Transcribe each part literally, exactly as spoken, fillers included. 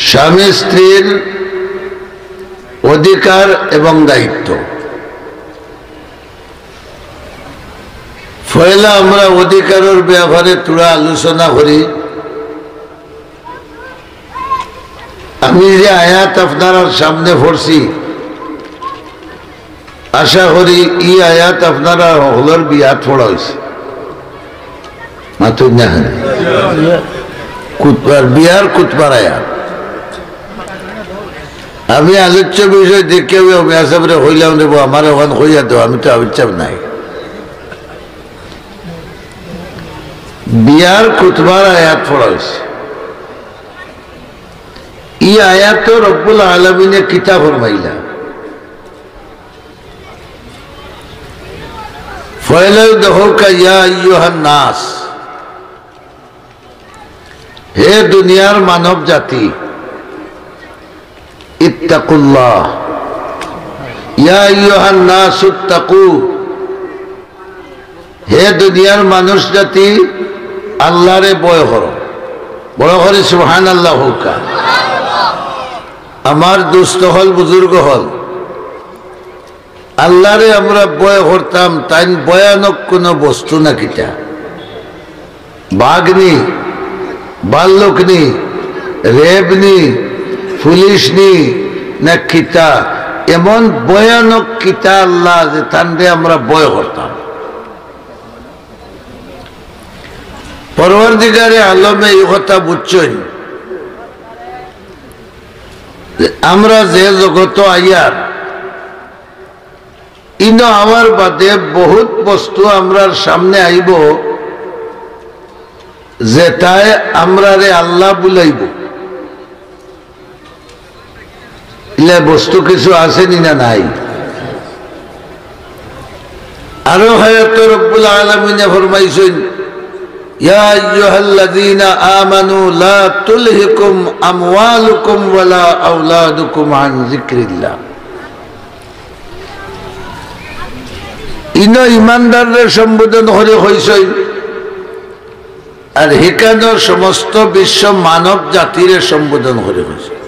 স্বামী স্ত্রীর অধিকার এবং দায়িত্ব। পয়লা আমরা অধিকারর ব্যাপারে থুড়া আলোচনা করি। আমি যে আয়াত আপনারার সামনে পড়ছি, আশা করি ই আয়াত আপনারা হকলর বিয়াত পড়া অইছে। মাতুন না কেনে? খুতবার, বিয়ার খুতবার আয়াত। আমি আলোচ্য বিষয় দেখিয়া মিয়া সাবরে কইলাম, "রে বা, আমারে অখান কইয়া দেও, আমি তো আবিচ্ছাব নাই।" বিয়ার খুতবার আয়াত পড়া অইছে। ই আয়াতো রব্বুল আলামিনে কিতা ফরমাইলা? পয়লাউ দেখউক্কা, ইয়া আইয়ুহান নাস, হে দুনিয়ার মানব জাতি, ইত্তাকুল্লাহ, ইয়া আইয়ুহান নাস ইত্তাকু, হে দুনিয়ার মানুষ জাতি, আল্লাহরে ভয় করো। বড় করি সুবহানাল্লাহ কউক্কা। আমার দোস্ত অকল, বুজুর্গ অকল, আল্লাহরে আমরা ভয় করতাম, তাইন ভয়ানক কুনু বস্তু না কিতা? বাঘ নি, ভাল্লুক নি, রেব নি, পুলিশ নি, না কিতা? এমন ভয়ানক কিতা আল্লাহ যে তানরে আমরা ভয় করতাম? পরওয়ারদিগারে আলমে ই কথা বুঝছইন যে আমরা যে জগতো আইয়ার, ইনো আওয়ার বাদে বহুত বস্তু আমরার সামনে আইবো, যেটায় আমরারে আল্লাহ ভুলাইবো। ইলা বস্তু কিছু আছে নি না নাই? আরো আয়াতো রব্বুল আলামিনে ফরমাইছইন, ইয়া আইয়ুহাল্লাযীনা আমানু লা তুলহিকুম আমওয়ালুকুম ওয়ালা আওলাদুকুম আন যিকরিল্লাহ। ইনো ইমানদাররে সম্বোধন করি কইছইন, আর হিকানো সমস্ত বিশ্ব মানব জাতিরে সম্বোধন করি কইছইন,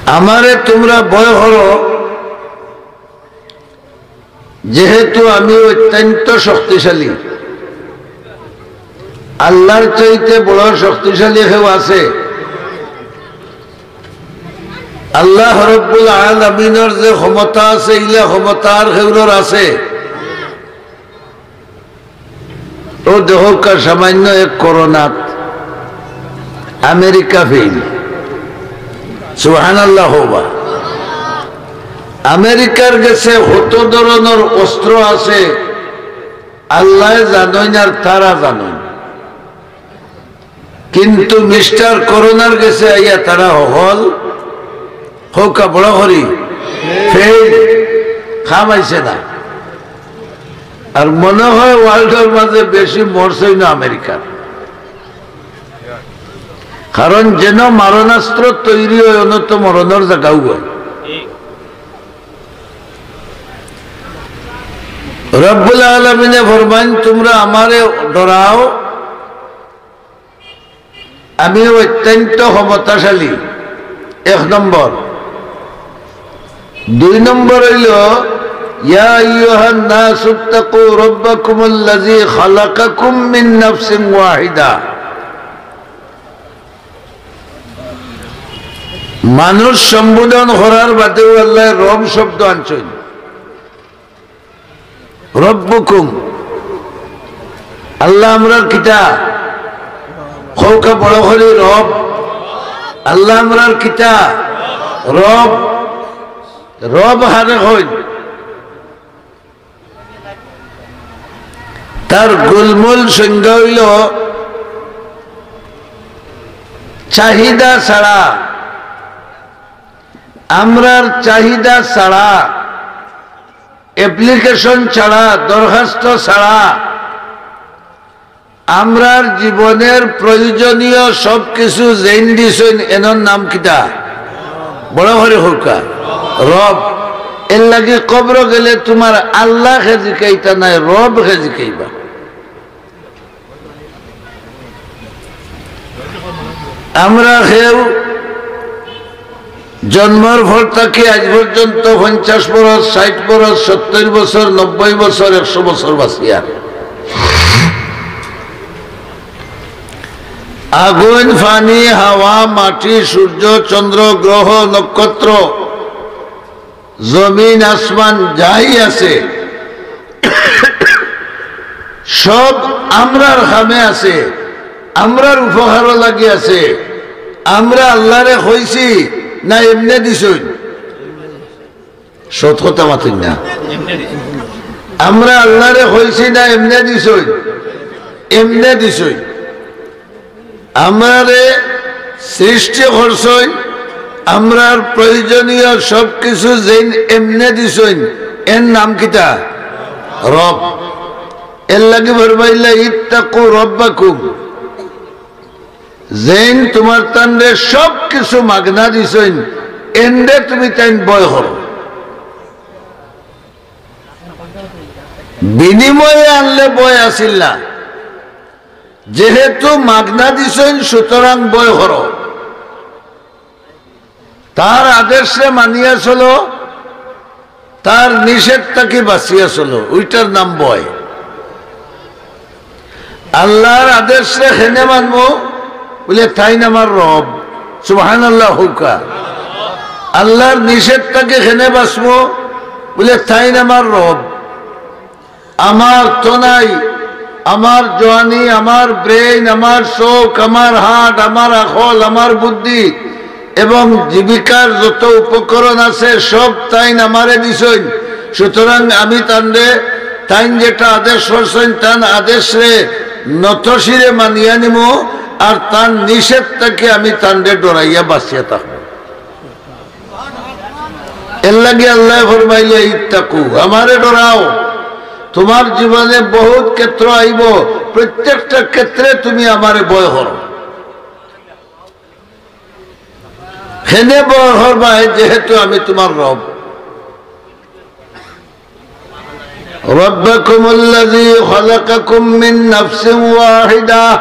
আমারে তুমরা ভয় করো, যেহেতু আমি অত্যন্ত শক্তিশালী। আল্লাহর চাইতে বড় শক্তিশালী কেউ আছে? আল্লাহ রব্বুল আলামিনর যে ক্ষমতা আছে, ইলা ক্ষমতা আর কেউরর আছে? ও দেখউক্কা, সামান্য এক করোনাত আমেরিকা ফেইল। সুবহানাল্লাহ কউবা। আমেরিকার গেছে কত ধরনর অস্ত্র আছে, আল্লায় জানইন আর তারা জানইন। কিন্তু মিস্টার করোনার গেছে আইয়া তারা হকল, কউক্কা বড় করি, ফেইল, কাম আইছে না। আর মনে হয় ওয়ার্ল্ডর মাঝে বেশি মরছইন আমেরিকার। কারণ যেন মারণাস্ত্র তৈরি অয়, অনো তো মরণর জাগাও অয়। রব্বুল আলামিনে ফরমাইন, তুমরা আমারে ডরাও, আমি অত্যন্ত ক্ষমতাশালী, এক নম্বর। দুই নম্বর অইলো, ইয়া আইয়ুহান নাসুত্তাকু রাব্বাকুমুল্লাযী খালাকাকুম মিন নাফসিন ওয়াহিদা। মানুষ সম্বোধন করার বাদেও আল্লায় রব শব্দ আনছইন। রব্বুকুম, আল্লাহ আমরার কিতা? কউক্কা বড় করি রব। আল্লাহ আমরার কিতা? রব। রব কারে কইন? তার গুলমুল সংজ্ঞা অইলো চাহিদা ছাড়া, আমরার চাহিদা ছাড়া, অ্যাপ্লিকেশন ছাড়া, দরখাস্ত ছাড়া আমরার জীবনের প্রয়োজনীয় সব কিছু যেইন দিছইন, এনর নাম কিতা? বড় করি কউক্কা, রব। এরলাগি কবরো গেলে তুমার আল্লাহরে জিকাইতা নায়, রবরে জিকাইবা। আমরা কেউ জন্মর পর থাকি আজ পর্যন্ত পঞ্চাশ বরস, ষাইট বরস, সত্তইর বছর, নব্বই বছর, একশো বছর বাঁচিয়া। আগুন, পানি, হাওয়া, মাটি, সূর্য, চন্দ্র, গ্রহ, নক্ষত্র, জমিন, আসমান যাই আছে, সব আমরার কামে আছে, আমরার উপকারও লাগি আছে। আমরা আল্লাহরে কইছি না এমনে দিছইন? সত কথা মাতইন না। আমরা আল্লাহরে কইছি না এমনে দিছইন? এমনে দিছইন। আমরারে সৃষ্টি করছইন, আমরার প্রয়োজনীয় সব কিছু যেইন এমনে দিছইন, এর নাম কিতা? রব। এর লাগি ফরমাইলা, "ইত্তাকু রব্বাকুম।" যেইন তুমার তানরে সব কিছু মাগনা দিছইন, এনরে তুমি তাইন ভয় করো। বিনিময়ে আনলে ভয় আছিল না। যেহেতু মাগনা দিছইন, সুতরাং ভয় করো। তার আদেশরে মানিয়া চলো, তার নিষেধ থাকি বাঁচিয়া চলো, ওইটার নাম ভয়। আল্লাহর আদেশরে কেনে মানমু? বুলে, "তাইন আমার রব।" সুবহানাল্লাহ কউক্কা। আল্লাহর নিষেধ থাকি কেনে বাঁচমু? বুলে, "তাইন আমার রব।" আমার তো নাই, আমার জোয়ানি, আমার brain, আমার চউখ, আমার heart, আমার আকল, আমার বুদ্ধি এবং জীবিকার যত উপকরণ আছে, সব তাইন আমারে দিছইন। সুতরাং আমি তানরে, তাইন যেটা আদেশ করছইন, তান আদেশরে নতশিরে মানিয়া নিমু, আর তান নিষেধ থাকি আমি তানরে ডরাইয়া বাঁচিয়া থাকমু। এর লাগি আল্লায় ফরমাইলা, "ইত্তাকু, আমারে ডরাও।" তুমার জীবনে বহুত ক্ষেত্র আইবো, প্রত্যেকটা ক্ষেত্রে তুমি আমারে ভয় করো। কেনে ভয় করবায়? যেহেতু আমি তুমার রব। ربكم الذي خلقكم من نفس واحدة।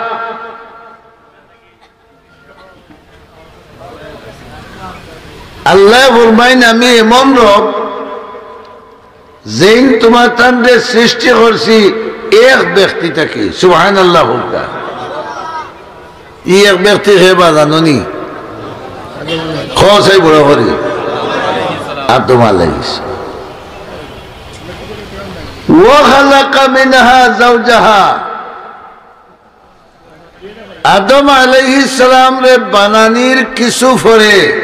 আল্লায় ফরমাইন, "আমি এমন রব, যেইন তুমার তানরে সৃষ্টি করছি এক ব্যক্তি থাকি।" সুবহানাল্লাহ কউক্কা। ই এক ব্যক্তি কে বা জানো নি? কও চাই বড় করি। আদম আলাইহিস। وخلق منها زوجها। আদম আলাইহিস সালামরে বানানির কিছু পরে,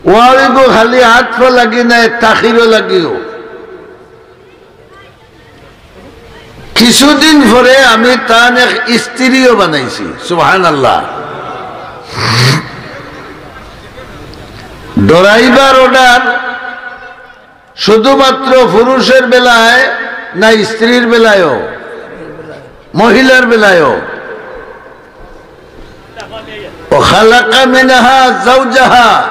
ওয়ারিগো খালি আতফ লাগি নায়, তাখিরও লাগিও। কিছুদিন পরে আমি তান এক স্ত্রীও বানাইছি। সুবহানাল্লাহ। ডরাইবার order শুধুমাত্র পুরুষের বেলায় না, স্ত্রীর বেলায়ও, মহিলার বেলায়ও। وخلق منها زوجها।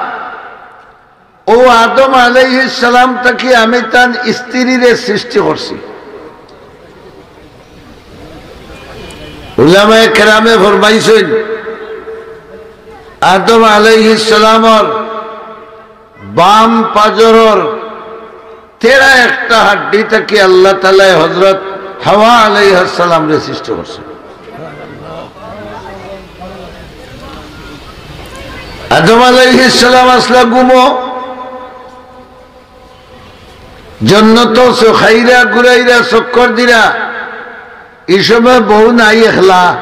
ও আদম আলাইহিস সালাম থাকি আমি তান স্ত্রীরে সৃষ্টি করছি। উলামায়ে কেরামে ফরমাইছইন, আদম আলাইহিস সালামর বাম পাজরর তেরা একটা হাড্ডি থাকি আল্লাহ তাআলায় হযরত হাওয়া আলাইহাস সালামরে সৃষ্টি করছে। আদম আলাইহিস সালাম আছলা ঘুমো, জন্নতো খাইরা, ঘুরাইরা, চক্কর দিরা, ই সময় বউ নাই, একলা।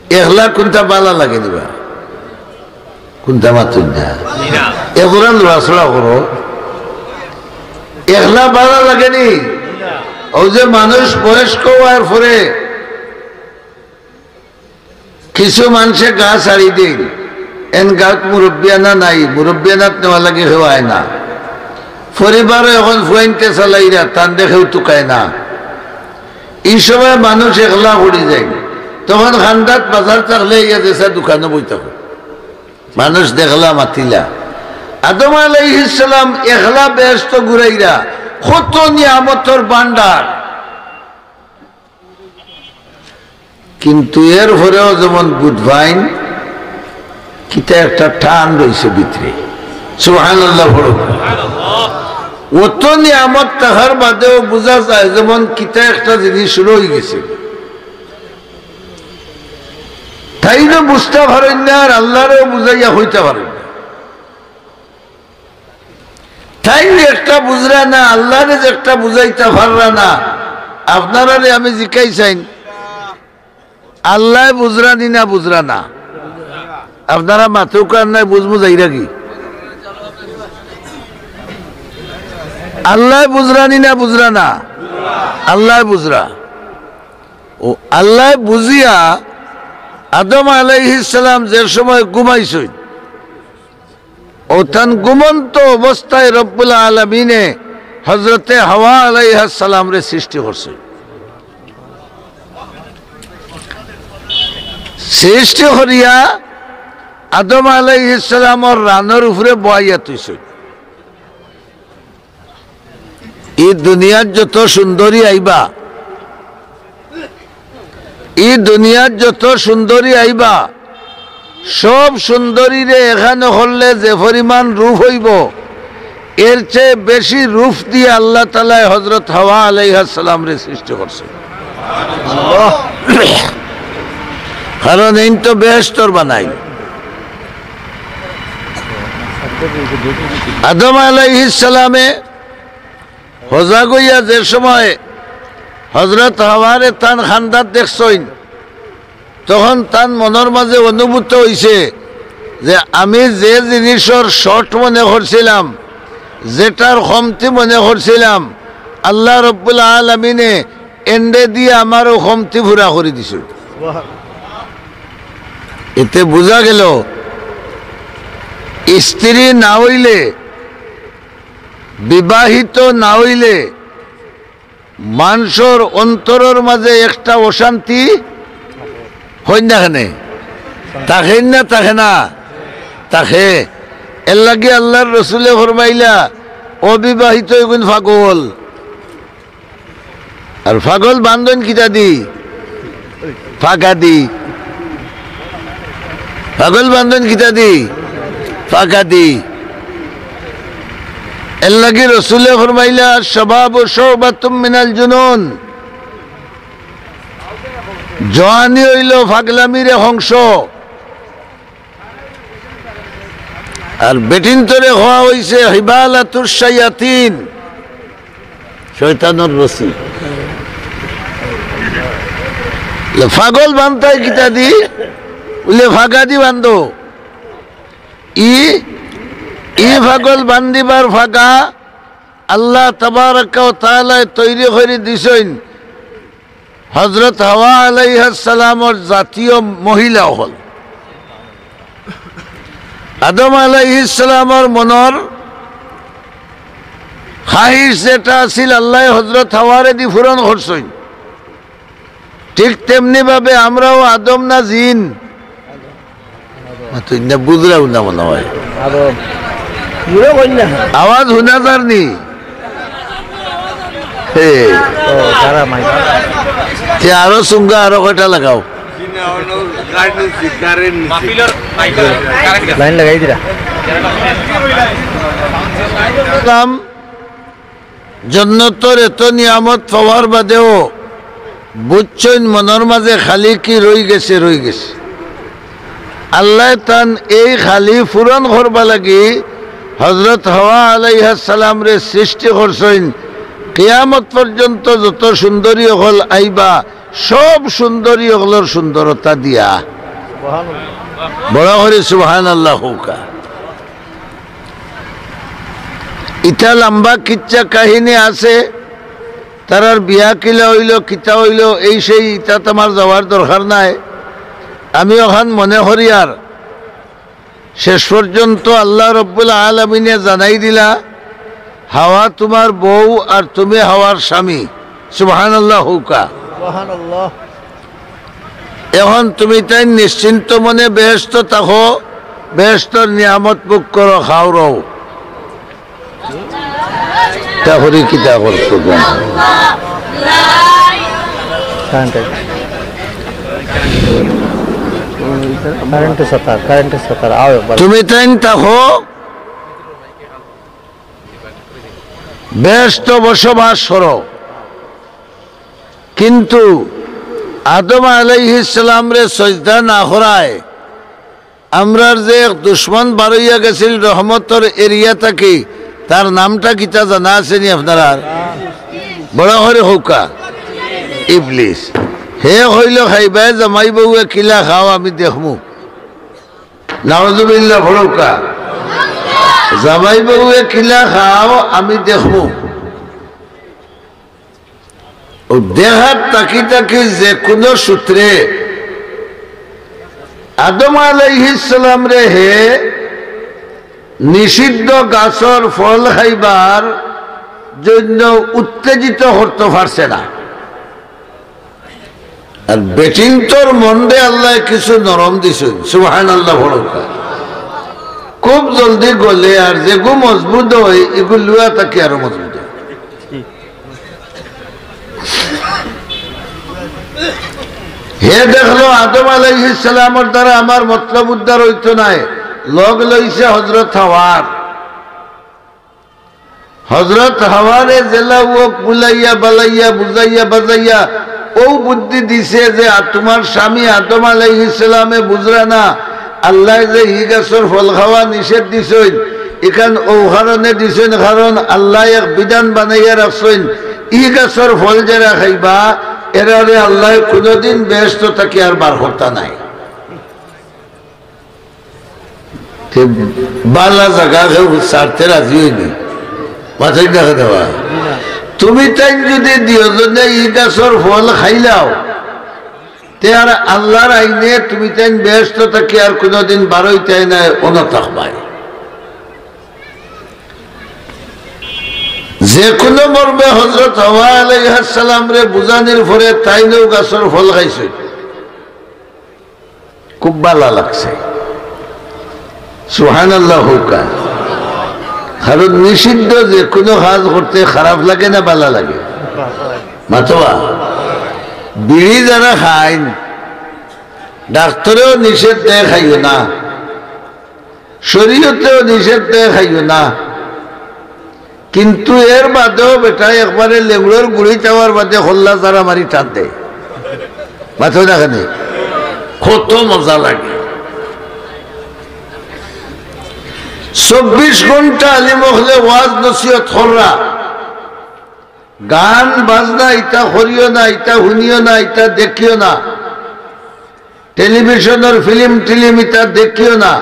একলা কুনটা বালা লাগে দিবা? কুনটা মাতুন না? এগুলা লড়াচড়া করো। একলা বালা লাগে নি? অউ যে মানুষ বয়স্ক অওয়ার পরে কিছু মানষে গাঁ ছাড়ি দেইন, এন গাঁওত মুরব্বিয়ানা নাই, মুরব্বিয়ানাত নেওয়া লাগি কেউ আয় না। পরিবারও এখন ফুয়াইন্তে চালাইরা, তানরে কেউ তুকায় না। ই সময় মানুষ একলা পড়ি যায়। তখন কান্দাত বাজার থাকলে ইয়া যেছা দোকানো বই থাকো। মানুষ দেখলা, মাতিলা। আদম আলাইহিস সালাম একলা বেহেস্ত ঘুরাইরা, কত নিয়ামতর ভান্ডার। কিন্তু এরপরেও যেমন বুঝবাইন, কিতা একটা টান রইছে ভিতরে। সুবহানাল্লাহ পড়ো। অত নিয়ামত থাকার বাদেও বুঝা যায় যেমন কিতা একটা জিনিস রই গেছে। তাইনও বুঝতা পারইন না, আর আল্লারেও বুঝাইয়া কইতা পারইন না। তাইন যে একটা বুঝরা না, আল্লারে যে একটা বুঝাইতা পাররা না। আপনারারে আমি জিকাই চাইন, আল্লায় বুঝরা নি না বুঝরা না? আপনারা মাতউক্কা নায়, বুঝমু যাইরা কি? আল্লায় বুঝরা নি না বুঝরা না? আল্লায় বুঝরা। ও আল্লায় বুঝিয়া আদম আলাইহিস সালাম যে সময় ঘুমাইছইন, অউ তান ঘুমন্ত অবস্থায় রব্বুল আলামিনে হযরতে হাওয়া আলাইহাস সালামরে সৃষ্টি করছইন। সৃষ্টি করিয়া আদম আলাইহিস সালামর রানর উপরে বওয়াইয়া থইছইন। ই দুনিয়াত যত সুন্দরী আইবা, ই দুনিয়াত যত সুন্দরী আইবা, সব সুন্দরীরে একখানো করলে যে পরিমাণ রূপ অইবো, এর চেয়ে বেশি রূপ দিয়া আল্লাহ তাআলায় হযরত হাওয়া আলাইহাস সালামরে সৃষ্টি করছইন। কারণ এইন তো বেহেশতর বানাইল। আদম আলাইহিস সালামে হজাগ অইয়া যে সময় হযরত হাওয়ারে তান কান্দাত দেখছইন, তখন তান মনর মাঝে অনুভূত অইছে যে আমি যে জিনিসর short মনে করছিলাম, যেটার কমতি মনে করছিলাম, আল্লাহ রব্বুল আলামিনে এনরে দিয়া আমারও কমতি পুরা করি দিছইন। এতে বুঝা গেল, স্ত্রী না অইলে, বিবাহিত না অইলে, মানষর অন্তরর মাঝে একটা অশান্তি অয় না কেনে? থাকে না, থাকে না? থাকে। এরলাগি আল্লাহর রসুলে ফরমাইলা, অবিবাহিত অইগুন পাগল। আর পাগল বান্ধইন কিতা দি? ফাগা দি। পাগল বান্ধইন কিতা দি? ফাগা দি। এরলাগি রসুলে ফরমাইলা, "শাবাবু শুবাতুম মিনাল জুনুন।" জোয়ানি অইলো ফাগলামির এক অংশ। আর বেটিন্তরে কওয়া অইছে হিবালাতুশ শায়াতিন, শয়তানর রশি। লে পাগল বান্ধতায় কিতা দি? বুলে, ফাগা দি বান্ধো। ই, ই পাগল বান্ধিবার ফাগা আল্লাহ তাবারাকা ওয়া তাআলায় তৈরি করি দিছইন হযরত হাওয়া আলাইহাস সালামর জাতীয় মহিলা অকল। আদম আলাইহিস সালামর মনর খাহিশ যেটা আছিল, আল্লায় হযরত হাওয়ারে দি পূরণ করছইন। ঠিক তেমনি ভাবে আমরাও আদম না জিন? মাতইন না, বুঝরাও না মনে অয়। আদম। জোরে কইন না। আওয়াজ হুনা যার নি? হে। ও, তারা মাই। তে আরো সুঙ্গা, আরো কয়টা লাগাও। লাইন লাগাই দিরা। জন্নতর এত নিয়ামত পাওয়ার বাদেও বুঝছইন মনর মাঝে খালি কি রই গেছে, রই গেছে। আল্লায় তান এই খালি পূরণ করবা লাগি হযরত হাওয়া আলাইহাস সালামরে সৃষ্টি করছইন। কিয়ামত পর্যন্ত যত সুন্দরী অকল আইবা, সব সুন্দরী অকলর সুন্দরতা দিয়া। বড় করি সুবহানাল্লাহ কউক্কা। ইতা লম্বা কিচ্ছা কাহিনী আছে, তারার বিয়া কিলা অইলো, কিতা অইলো, এই সেই, ইতাত আমার যাওয়ার দরকার নাই। আমি অখান মনে করিয়ার, শেষ পর্যন্ত আল্লাহ রব্বুল আলামিনে জানাই দিলা, হাওয়া তুমার বউ আর তুমি হাওয়ার স্বামী। সুবহানাল্লাহ কউক্কা। সুবহানাল্লাহ। এখন তুমি তাইন নিশ্চিন্ত মনে বেহেশতো থাকো, বেহেশতর নিয়ামত ভোগ করো, খাও রও। তা করি কিতা করতো গো? কারেন্টে সাতার, কারেন্টে সাতার, আও একবার। তুমি তাইন থাকো, বেহেশতো বসবাস করো, কিন্তু আদম আলাইহিস সালামরে সজদা না করায় আমরার যে এক দুশমন বারইয়া গেছিল রহমতর এরিয়া থাকি, তার নামটা কিতা জানা আছে নি আপনারার? বড় করি কউক্কা, ইবলিস। হে কইল, "খাইবায় জামাই বউয়ে কিলা খাও আমি দেখমু।" নাউজুবিল্লাহ, পড়উক্কা। "জামাই বউয়ে কিলা খাও আমি দেখমু।" ও দেখার তাকি তাকি যে কোনো সূত্রে আদম আলাইহিস সালামরে হে নিষিদ্ধ গাছর ফল খাইবার জন্য উত্তেজিত করতে পারছে না। আর বেটিন্তর মনরে আল্লায় কিছু নরম দিছইন, সুবহানাল্লাহ পড়উক্কা। খুব জলদি গলে, আর যেগু মজবুত অয়, ইগু লুয়া থাকি আরো মজবুত অয়। হে দেখলো আদম আলাইহিস সালামর দ্বারা আমার মতলব উদ্ধার অইতো নায়, লগ লইছে হজরত হাওয়ার। হজরত হাওয়ারে জেলা ওক বুলাইয়া বালাইয়া বুঝাইয়া বাজাইয়া ও বুদ্ধি দিছে যে, "আর তোমার স্বামী আদম আলাইহিস সালামে বুঝরা না, আল্লায় যে হি গাছর ফল খাওয়া নিষেধ দিছইন, ইখান ও কারণে দিছইন, কারণ আল্লায় এক বিধান বানাইয়া রাখছইন, ই গাছর ফল যেরা খাইবা, এরারে আল্লায় কুনুদিন বেহেশত থাকি আর বার করতা নায়।" তে বালা জাগা কেউ ছাড়তে রাজি অয়নি। মাথায় দেখা দেওয়া। তুমি তাইন যদি দুইজনে ই গাছর ফল খাইলাও, তে আর আল্লার আইনে তুমি তাইন বেহেশত থাকি আর কুনুদিন বারইতায় নায়, অনো থাকবায়। যে কোনো মর্মে হজরত হাওয়া আলাইহাস সালামরে বুঝানির পরে তাইনও গাছর ফল খাইছইন। খুব বালা লাগছে। সুবহানাল্লাহ কউক্কা। কারণ নিষিদ্ধ যে কোনো কাজ করতে খারাপ লাগে না, বালা লাগে? মাতবা। বিড়ি যারা খাইন, ডাক্তরেও নিষেধ দেয় খাইও না, শরীয়তেও নিষেধ দেয় খাইও না, কিন্তু এর বাদেও বেটা একবারে লেংড়র গুড়ি চাওয়ার বাদে হল্লা জারা মারি টান দেয়। মাতবা না কেনে? কত মজা লাগে। চব্বিশ ঘন্টা আলিম অকলে ওয়াজ নসিহত কররা। গান বাজনা ইতা করিও না, ইতা হুনিও না, ইতা দেখিও না। টেলিভিশনর ফিল্ম টিলিম ইতা দেখিও না,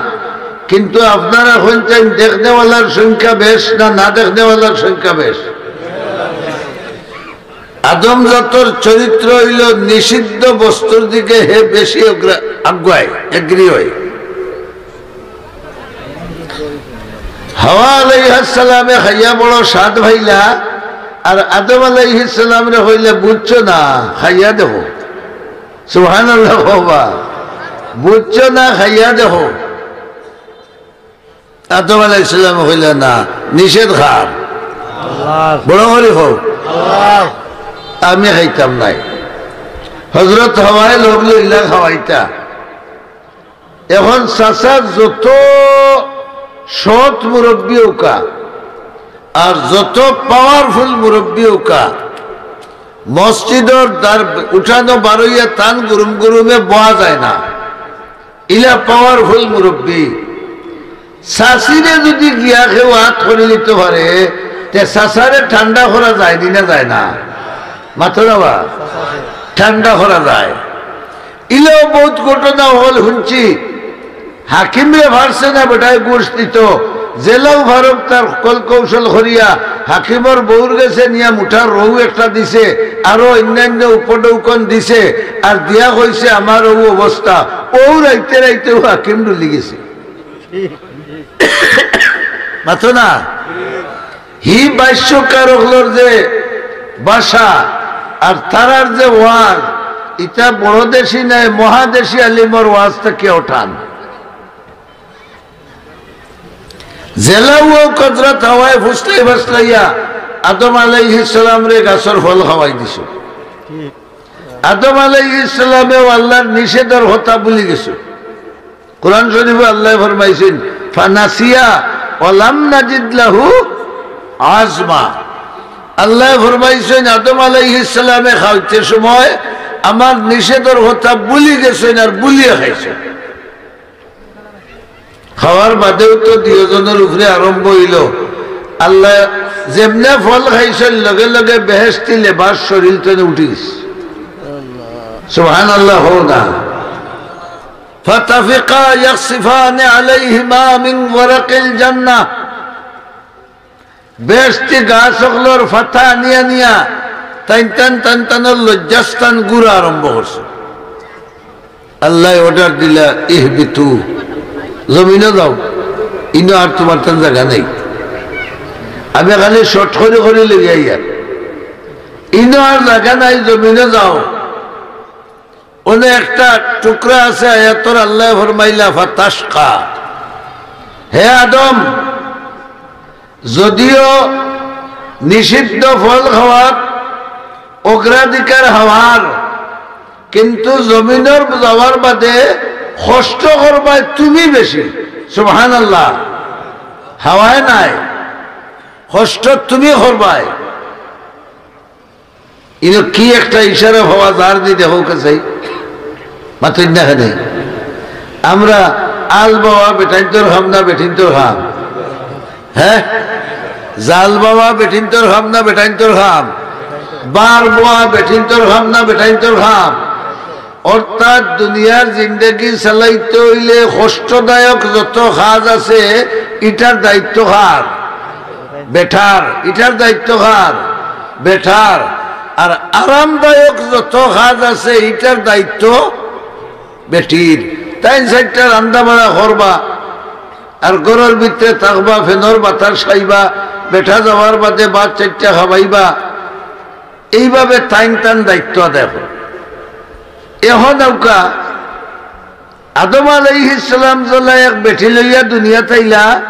কিন্তু আপনারা কইন চাইন দেখনেওয়ালার সংখ্যা বেশ না না দেখনেওয়ালার সংখ্যা বেশ? আদম জাতর চরিত্র অইলো নিষিদ্ধ বস্তুর দিকে হে বেশি অগ্রা-, আগুয়ায়, এগ্রি অয়। হাওয়া আলাইহাস সালামে খাইয়া বড় স্বাদ পাইলা, আর আদম আলাইহিস সালামরে কইলা, "বুঝছো না, খাইয়া দেখো।" সুবহানাল্লাহ বাবা। বুঝছো না, খাইয়া দেখো। আদম আলাইহিস সালামে কইলা, "না, নিষেধ কার?" আল্লাহ। বড় করি কও। আল্লাহ। "আমি খাইতাম নায়।" হজরত হাওয়ায় লগ লইলা খাওয়াইতা। এখন চাচা যত সৎ মুরব্বী অউক্কা আর যত পাওয়ারফুল মুরব্বী অউক্কা, মসজিদর দ্বার উঠানো বারইয়া তান গুরুম গুরুমে বওয়া যায় না। ইলা পাওয়ারফুল মুরব্বী। চাচিরে যদি গিয়া কেউ আত করি নিতে পারে, তে চাচারে ঠান্ডা করা যায়নি না যায় না? মাতো না বা? ঠান্ডা করা যায়। ইলাও বহুত ঘটনা অকল হুনছি। হাকিমরে পারছে না বেটায় ঘুষ দিত, জেলাও ফারুক তার কল কৌশল করিয়া হাকিমর বউর গেছে নিয়া মুঠা রৌ একটা দিছে, আরো অন্যান্য উপঢৌকন দিছে, আর দিয়া কইছে, "আমার অউ অবস্থা।" অউ রাইতে রাইতেউ হাকিম ডুলি গেছে। মাতো না? হি ভাষ্যকার অকলর যে ভাষা আর তারার যে ওয়াজ, ইতা বড় দেশি নায়, মহাদেশি আলিমর ওয়াজ থাকিও টান। জেলাও হজরত হাওয়ায় ফুসলাই ফাসলাইয়া আদম আলাইহিস সালামরে গাছর ফল খাওয়াই দিছে। আদম আলাইহিস সালামেও আল্লাহর নিষেধর কথা ভুলি গেছইন। কোরআন শরীফো আল্লায় ফরমাইছইন, "ফানাসিয়া ওয়া লাম নাজিদ লাহু আজমা।" আল্লায় ফরমাইছইন, আদম আলাইহিস সালামে খাইতে সময় আমার নিষেধর কথা ভুলি গেছইন আর ভুলিয়া খাইছইন। খাওয়ার বাদেও তো দুইওজনর উপরে আরম্ভ অইলো। আল্লায় যেমনে ফল খাইছইন, লগে লগে বেহেশতি লেবাস শরীল তনে উঠি গেছে। সুবহানাল্লাহ, হো না? ফাতাফিকা ইয়াখসিফানি আলাইহিমা মিন ওয়ারাকিল জান্নাহ। বেহেশতি গাছ অকলর ফাতা আনিয়া নিয়া তাইন তান তান তানর লজ্জাস্থান গুড়া আরম্ভ করছে। আল্লায় order দিলা, "ইহবিতু, জমিনো যাও, ইনো আর তুমার তান জাগা নাই।" আমি খালি short করি করি লইয়া আইয়ার, ইনো আর জাগা নাই, জমিনো যাও। অনে একটা টুকরা আছে আয়াতর, আল্লায় ফরমাইলা, "ফাতাশকা।" হে আদম, যদিও নিষিদ্ধ ফল খাওয়াত অগ্রাধিকার হাওয়ার, কিন্তু জমিনর যাওয়ার বাদে কষ্ট করবায় তুমি বেশি। সুবহানাল্লাহ। হাওয়ায় নায়, কষ্ট তুমি করবায়। ইনো কি একটা ইশারা পাওয়া যার নি দেখো কে চাই? মাতইন না কেনে? আমরা আল বাওয়া বেটাইন্তর কাম না বেটিন্তর কাম? হ্যাঁ? জাল বাওয়া বেটিন্তর কাম না বেটাইন্তর কাম? বার বোয়া বেটিন্তর কাম না বেটাইন্তর কাম? অর্থাৎ দুনিয়ার জিন্দেগি চালাইতে অইলে কষ্টদায়ক যত কাজ আছে, ইটার দায়িত্ব কার? বেটার। ইটার দায়িত্ব কার? বেটার। আর আরামদায়ক যত কাজ আছে, ইটার দায়িত্ব বেটির। তাইন চাইরটা রান্দা বাড়া করবা, আর ঘরর ভিতরে থাকবা, ফ্যানর বাতাস খাইবা, বেটা যাওয়ার বাদে ভাত চাইরটা খাবাইবা। এইভাবে তাইন তান দায়িত্ব আদায় করো। এখন আউক্কা আদম আলাইহিস সালাম যেলা এক বেটি লইয়া দুনিয়াত আইলা,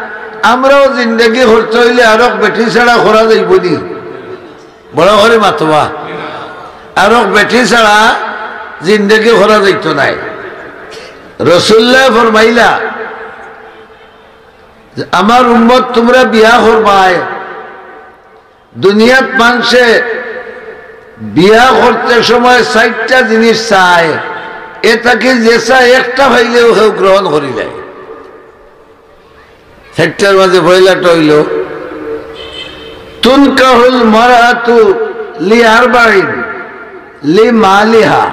আমরাও জিন্দেগি করতে অইলে আরক বেটি ছাড়া করা যাইবো নি? বড় করি মাতবা। আরক বেটি ছাড়া জিন্দেগি করা যাইতো নায়। রসুলুল্লায় ফরমাইলা যে, "আমার উম্মত তুমরা বিয়া করবায়।" দুনিয়াত মানষে বিয়া করতে সময় চাইরটা জিনিস চায়, এ থাকি যে চায় একটা পাইলেও কেউ গ্রহণ করিলায়। চাইরটার মাঝে পয়লাটা অইলো, "তুনকাহুল মারআতু লি আরবাইন, লি মালিহা।"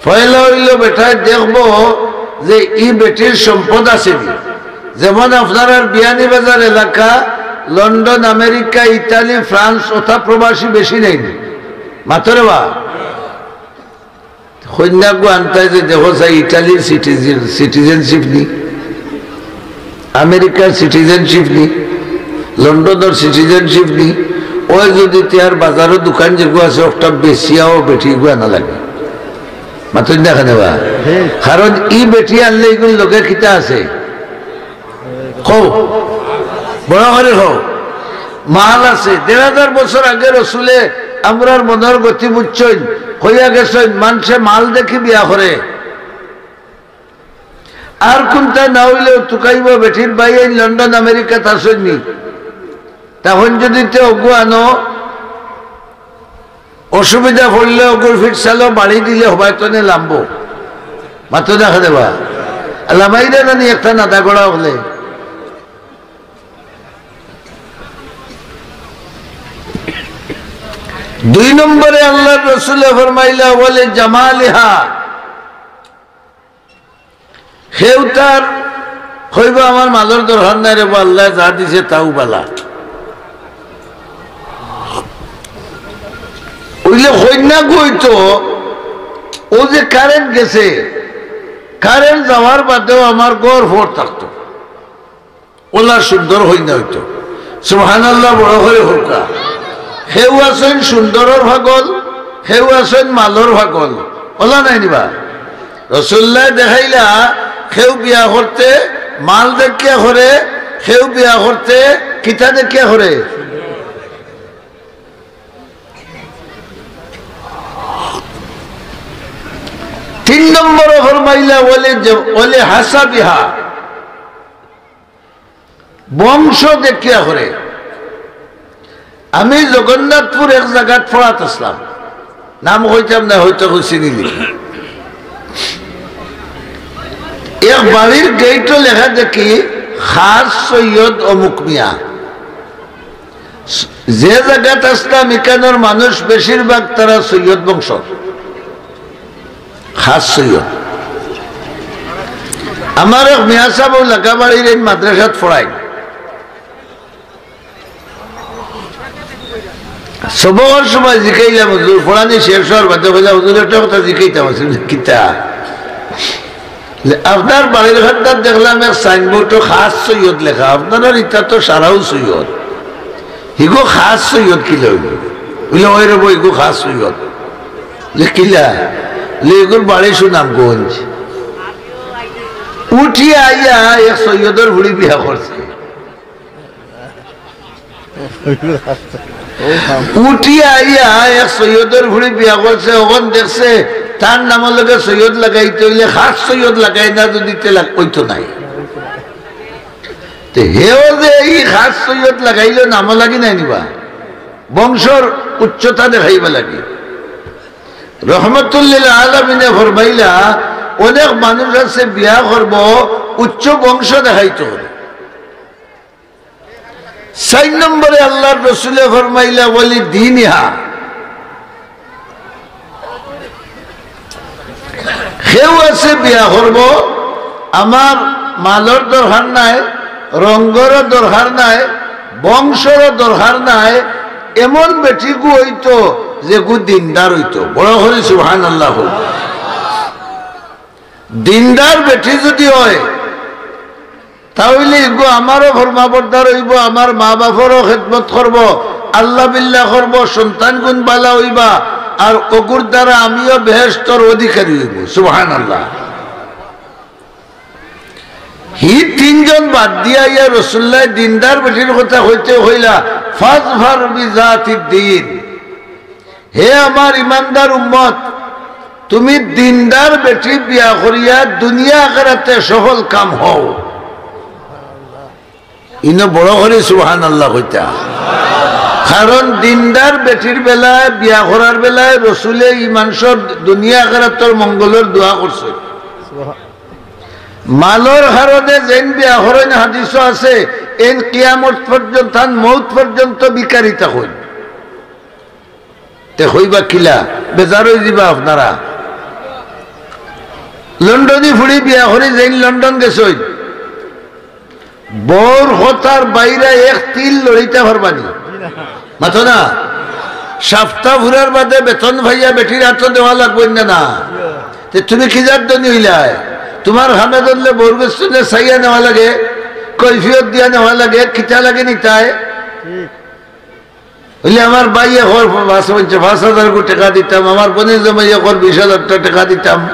পয়লা অইলো বেটায় দেখবো যে ই বেটির সম্পদ আছে নি। যেমন আপনারার বিয়ানীবাজার এলাকা, লন্ডন, আমেরিকা, ইতালি, ফ্রান্স, অতা প্রবাসী বেশি নাই নি? মাতরে বা? কইন্যাগু আনতায় যে দেখো চাই ইটালির সিটিজেন, সিটিজেনশিপ নি, আমেরিকার সিটিজেনশিপ নি, লন্ডনর সিটিজেনশিপ নি, ওই যদি তিয়ার বাজারো দোকান যেগু আছে, ওটা বেচিয়াও বেটিগু আনা লাগে। মাতইন না কেনে বা? কারণ ই বেটি আনলে ইগুর লগে কিতা আছে? কও, বড় করি কও। মাল আছে। দেড় হাজার বছর আগে রসুলে আমরার মনর গতি বুঝছইন, কইয়া গেছইন, মানষে মাল দেখি বিয়া করে। আর কুনটা না অইলেও তুকাইবা বেটির ভাইয়াইন লন্ডন আমেরিকাত আছইন নি, তখন যদি তে অগু আনো, অসুবিধা পড়লে অগুর ফিট চালো বাড়ি দিলে হবায় তনে লামবো। মাতো দেখা দেবা। লামাইরা নানি একটা নাদা গড়া হলে। দুই নম্বরে আল্লাহর রসুলে ফরমাইলা, "ওয়ালি জামালিহা।" হেউতার কইবা, "আমার মালর দরকার নাই রে বা, আল্লায় যা দিছে তাউ বালা।" অইলে কইন্যাগু অইতো, ও যে কারেন্ট গেছে, কারেন্ট যাওয়ার বাদেও আমার ঘর ফর থাকতো, ওলা সুন্দর কইন্যা অইতো। সুবহানাল্লাহ, বড় করি কউক্কা। কেউ আছইন সুন্দরর পাগল, কেউ আছইন মালর পাগল, ওলা নায় নি বা? রসুলুল্লায় দেখাইলা, কেউ বিয়া করতে মাল দেখিয়া করে, কেউ বিয়া করতে কিতা দেখিয়া করে। তিন নম্বরে ফরমাইলা, "ওয়ালি জ-, ওয়ালি হাসাবিহা।" বংশ দেখিয়া করে। আমি জগন্নাথপুর এক জাগাত পড়াত আছলাম, নাম কইতাম না, হয়তো কেউ চিনিলিবো। এক বাড়ির গেইটো লেখা দেখি, "খাস সৈয়দ অমুক মিয়া।" যে জাগাত আছলাম, ইকানোর মানুষ বেশিরভাগ তারা সৈয়দ বংশ। খাস সৈয়দ। আমার এক মিয়া সাব অউ লাগা বাড়ির এই মাদ্রাসাত পড়াইন। সবকর সময় জিকাইলাম, "হুজুর, পড়ানি শেষ অওয়ার বাদে কইলা, হুজুর, একটা কথা জিকাইতাম আছিল।" "কিতা?" "আপনার বাড়ির কান্দাত দেখলাম এক সাইনবোর্ডো খাস সৈয়দ লেখা, আপনারার ইতা তো সারাউ সৈয়দ, হিগু খাস সৈয়দ কিলা অইলো?" বলে, "ওই রে বউ, হিগু খাস সৈয়দ।" বলে, "কিলা?" বলে, "হিগুর বাড়ি সুনামগঞ্জ, উঠিয়া আইয়া এক সৈয়দর ফুড়ি বিয়া করছে।" উঠিয়া আইয়া এক সৈয়দর ফুড়ি বিয়া করছে, অখন দেখছে তার নামর লগে সৈয়দ লাগাইতে অইলে খাস সৈয়দ লাগাইন না, যদি তে লাগ-, অইতো নায়। তে হেও যে ই খাস সৈয়দ লাগাইলো, নামও লাগি নায় নিবা, বংশর উচ্চতা দেখাইবার লাগি। রহমতুল্লিল আলামিনে ফরমাইলা, অনেক মানুষ আছে বিয়া করবো, উচ্চ বংশ দেখাইতো অইবো। চাইর নম্বরে আল্লার রসুলে ফরমাইলা, "ওয়ালি দিনিহা।" কেউ আছে বিয়া করবো, আমার মালর দরকার নাই, রঙ্গরও দরকার নাই, বংশরও দরকার নাই, এমন বেটিগু অইতো যেগু দিনদার অইতো। বড় করি সুবহানাল্লাহ। দিনদার বেটি যদি অয়, তা অইলে ইগু আমারও ফরমাবরদার অইবো, আমার মা-বাফরও খেদমত করবো, আল্লা বিল্লা করবো, সন্তানগুন বালা অইবা, আর অগুর দ্বারা আমিও বেহেশতর অধিকারী অইমু। সুবহানাল্লাহ। হি তিনজন বাদ দিয়া ইয়া রসুলুল্লায় দিনদার বেটির কথা কইতে কইলা, "ফাজফার বিজাতিদ্দিন।" হে আমার ইমানদার উম্মত, তুমি দিনদার বেটি বিয়া করিয়া দুনিয়া আখেরাতে সফল কাম হও। ইনো বড় করি সুবহানাল্লাহ কইতা। কারণ দিনদার বেটির বেলায়, বিয়া করার বেলায় রসুলে ই মানষর দুনিয়া আখেরাতর মঙ্গলর দোয়া করছে। মালর কারণে যেইন বিয়া করইন, হাদিসও আছে, এইন কিয়ামত পর্যন্ত, তান মউত পর্যন্ত ভিখারি থাকইন। তে কইবা কিলা? বেজার অইযিবা আপনারা। লন্ডনী ফুড়ি বিয়া করি যেইন লন্ডন গেছইন, বউর কথার বাইরে এক তিল লড়িতা পারবা নি? মাতো না। সাপ্তা ফুরার বাদে বেতন পাইয়া বেটির আতো দেওয়া লাগবো না, না? তে তুমি কি জাত ধনী অইলায়? তুমার কামে ধরলে বউর গেছ থনে চাইয়া নেওয়া লাগে, কৈফিয়ত দিয়া নেওয়া লাগে, কিতা লাগে নিতায়? অইলে আমার ভাইয়ে কর পাঁচ, পাঁচ হাজার টেকা দিতাম, আমার বইনর জামাইয়ে কর বিশ হাজার টেকা দিতাম,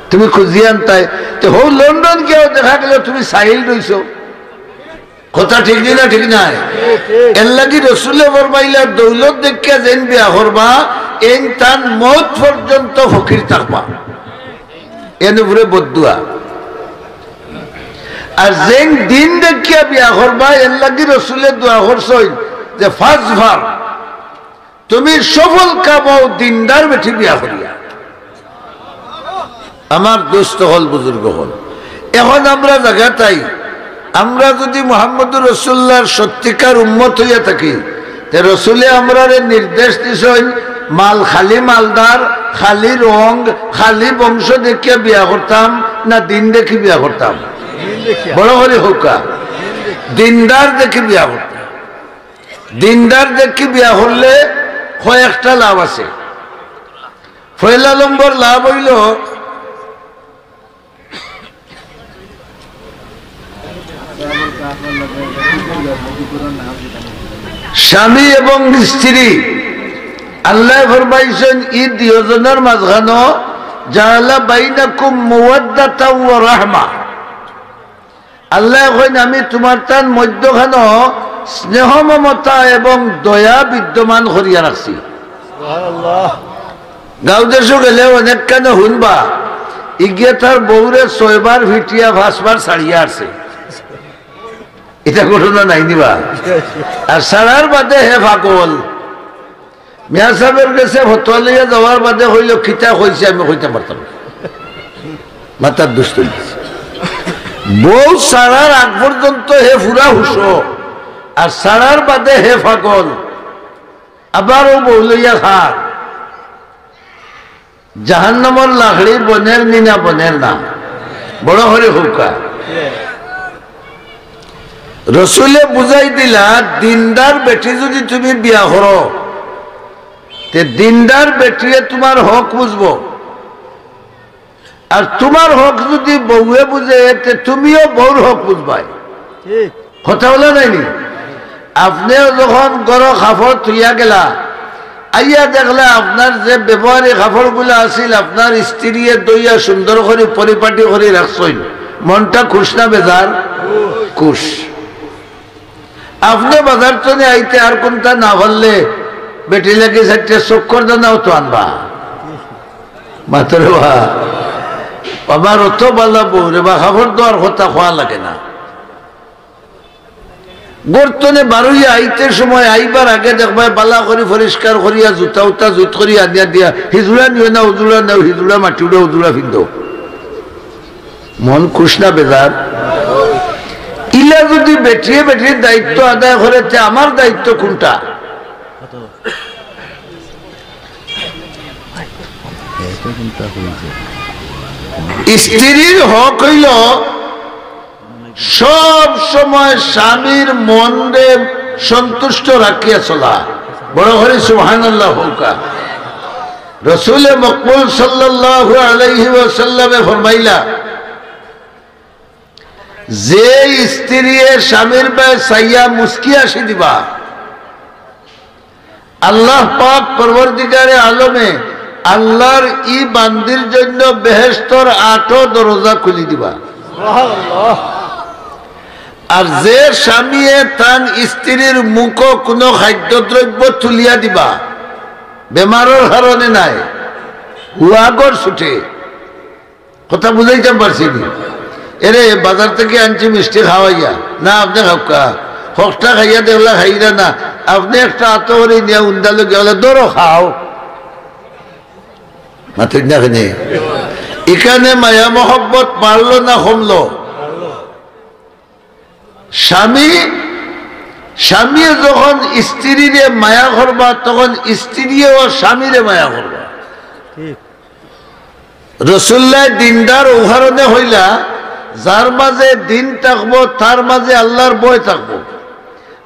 তুমি খুজিয়া আনতায়। তে হউ লন্ডন গিয়াও দেখা গেল তুমি চাইল রইছো। কথা ঠিক নি না? ঠিক নায়? এরলাগি রসুলে ফরমাইলা, দৌলত দেখিয়া যেইন বিয়া করবা, এইন তান মউত পর্যন্ত ফকির থাকবা। এন উপরে বদদোয়া। আর যেইন দিন দেখিয়া বিয়া করবা, এরলাগি রসুলে দোয়া করছইন যে, "ফাজফার, তুমি সফল কাম অও দিনদার বেটি বিয়া করিয়া।" আমার দোস্ত অকল, বুজুর্গ অকল, এখন আমরা জাগাত আই, আমরা যুদি মুহাম্মদুর রসুলুল্লাহর সত্যিকার উম্মত অইয়া থাকি, তে রসুলে আমরারে নির্দেশ দিছইন, মাল, খালি মালদার, খালি রং, খালি বংশ দেখিয়া বিয়া করতাম না দিন দেখি বিয়া করতাম? বড় করি কউক্কা, দিনদার দেখি বিয়া করতাম। দিনদার দেখি বিয়া করলে কয়েকটা লাভ আছে। পয়লা নম্বর লাভ অইলো, স্বামী এবং স্ত্রী, আল্লায় ফরমাইছইন, ই দুইওজনর মাঝখানো, "জাআলা বাইনাকুম মাওয়াদ্দাতাও ওয়া রাহমা।" আল্লায় কইন, "আমি তুমার তান মধ্যখানো স্নেহ মমতা এবং দয়া বিদ্যমান করিয়া রাখছি।" সুবহানাল্লাহ। গাঁও দেশো গেলে অনেকখানো হুনবা, ইগিয়ে তার বউরে ছয়বার ফিটিয়া পাঁচবার ছাড়িয়া আসছে। ইটা ঘটনা নায় নি বা? আর ছাড়ার বাদে হে পাগল। মিয়া সাহেবর গেছে ফতোয়া লইয়া যাওয়ার বাদে কইল, "কিতা কইছে আমি কইতাম পারতাম না।" মাথার দুষ তুলছে। বউ ছাড়ার আগ পর্যন্ত হে পুরা হুশ, আর ছাড়ার বাদে হে পাগল। আবার ও বউ লইয়া খার। জাহান্নামর লাকড়ি বনের নি না বনের না? বড় করি কউক্কা। রসুলে বুঝাই দিলা, দিনদার বেটি যদি তুমি বিয়া করো, তে দিনদার বেটিয়ে তুমার হক বুঝবো, আর তুমার হক যদি বউয়ে বুঝে, তে তুমিও বউর হক বুঝবায়। ঠিক। কথা বলা যায়নি? আপনেও যখন ঘরো কাপড় থুইয়া গেলা, আইয়া দেখলা আপনার যে ব্যবহারী কাপড়গুলা আছিল, আপনার স্ত্রীয়ে ধইয়া সুন্দর করি পরিপাটি করি রাখছইন, মনটা খুশ না বেজার? খুশ। আপনে বাজার তনে আইতে আর কুনটা না পারলে বেটি লাগি চাইরটা চক্কর দানাও তো আনবা। মাতরে বা, আমার অত বালা বউ রে বা, কাপড় ধোয়ার কথা কওয়া লাগে না। ঘর তনে বারইয়া আইতে সময় আইবার আগে দেখবায় বালা করি পরিষ্কার করিয়া জুতা উতা জুত করি আনিয়া দিয়া, হিজুড়া নিও না, উজুড়া নেও, হিজুড়া মাটি উড়া, উজুড়া ফিন্দো। মন খুশ না বেজার? ইলা যদি বেটিয়ে বেটির দায়িত্ব আদায় করে, তে আমার দায়িত্ব কুনটা? স্ত্রীর হক অইল সব সময় স্বামীর মনরে সন্তুষ্ট রাখিয়া চলা। বড় করি সুবহানাল্লাহ কউক্কা। রসুলে মকবুল সাল্লাল্লাহু আলাইহি ওয়াসাল্লামে ফরমাইলা, যে স্ত্রীয়ে স্বামীর বায় চাইয়া মুচকি হাসি দিবা, আল্লাহ পাক পরওয়ারদিগারে আলমে আল্লাহর ই বান্দির জন্য বেহেশতর আটো দরজা খুলি দিবা। আর যে স্বামীয়ে তান স্ত্রীর মুখো কুনু খাদ্যদ্রব্য তুলিয়া দিবা, বেমারর কারণে নায়, হুয়াগর ছুটে, কথা বুঝাইতাম পারছি নি? এরে, বাজার থাকি আনছি মিষ্টি খাওয়াইয়া। না, আপনে খাউক্কা। হকটা খাইয়া দেখলা খাইরা না। আপনে একটা আতো করি নিয়া উন্দা লগে বলে, "ধরো, খাও।" মাতইন না কেনে? ইখানে মায়া মহব্বত বাড়লো না কমলো? স্বামী, স্বামীয়ে যখন স্ত্রীরে মায়া করবা, তখন স্ত্রীয়েও স্বামীরে মায়া করবা। ঠিক। রসুল্লায় দিনদার অউ কারণে কইলা, যার মাঝে দিন থাকবো, তার মাঝে আল্লাহর ভয় থাকবো।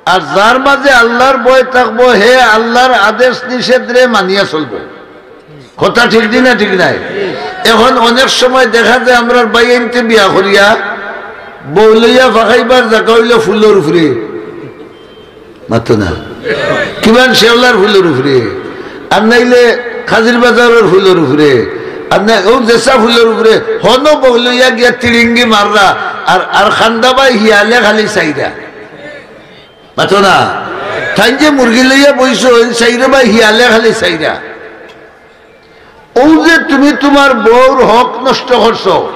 আর যার মাঝে আল্লাহর ভয় থাকবো, হে আল্লাহর আদেশ নিষেধরে মানিয়া চলবো। কথা ঠিক নি না ঠিক নায়? এখন অনেক সময় দেখা যায় আমরার ভাইয়াইন্তে বিয়া করিয়া বউ লইয়া ফাকাইবার জাগা অইলো ফুলর উপরে। মাতো না। কিমান শেওলার ফুলর উপরে, আর নাইলে কাজির বাজারর ফুলর উপরে, আর না অউ জেসা ফুলর উপরে, হনো বউ লইয়া গিয়া তিরিঙ্গি মাররা, আর, আর কান্দা বায় হিয়ালে খালি চাইরা। মাতো না। তাইন যে মুরগি লইয়া বইছইন, চাইরো বায় হিয়ালে খালি চাইরা। অউ যে তুমি তুমার বউর হক নষ্ট করছো,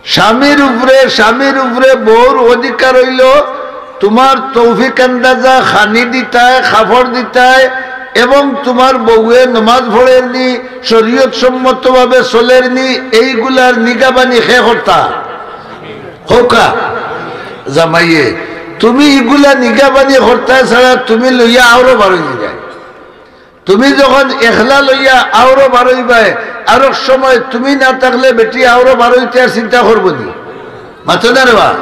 স্বামীর উপরে, স্বামীর উপরে বউর অধিকার অইলো তুমার তৌফিক আন্দাজা খানি দিতায়, কাপড় দিতায়, এবং তুমার বউয়ে নমাজ পড়ের নি, শরীয়ত সম্মতভাবে চলের নি, এইগুলার নিগাবানি কে করতা? কউক্কা। জামাইয়ে। তুমি ইগুলা নিগাবানি করতায় ছাড়া তুমি লইয়া আওরো বারই দিবায়। তুমি যখন একলা লইয়া আওরো বারইবায়, আরক সময় তুমি না থাকলে বেটি আওরো বারইতে আর চিন্তা করবো নি? মাতো না রে বা।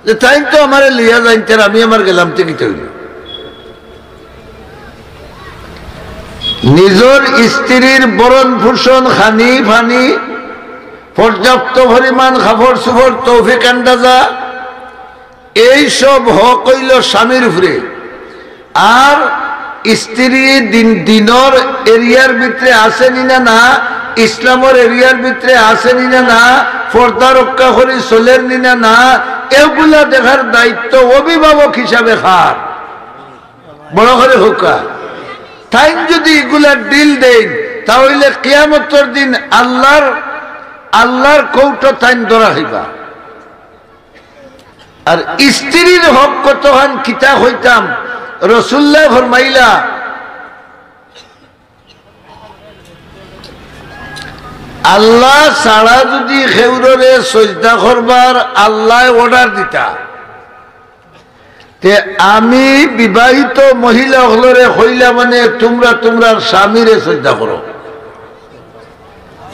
যে তাইন তো আমারে লইয়া যাইন, তে আমি আমার গেলাম তে কিতা অইলো? নিজর স্ত্রীর ভরণ পোষণ, খানি পানি, পর্যাপ্ত পরিমাণ কাপড় চোপড়, তৌফিক আন্দাজা, এই সব হক অইলো স্বামীর উপরে। আর স্ত্রী দিন, দিনর এরিয়ার ভিতরে আছে নি না, না, ইসলামর এরিয়ার ভিতরে আছে নি না, না, পর্দা রক্ষা করি চলের নি না, না, এগুলা দেখার দায়িত্ব অভিভাবক হিসাবে কার? বড় করি কউক্কা। তাইন যদি ইগুলা ডিল দেইন, তা অইলে কিয়ামতর দিন আল্লার, আল্লার কোর্টো তাইন ধরা খাইবা। আর স্ত্রীর হক কতখান কিতা কইতাম, রসুল্লায় ফরমাইলা, আল্লা ছাড়া যুদি কেউররে সইজদা করবার আল্লায় order দিতা, তে আমি বিবাহিত মহিলা অকলরে কইলাম মানে, তুমরা তুমরার স্বামীরে সইজদা করো।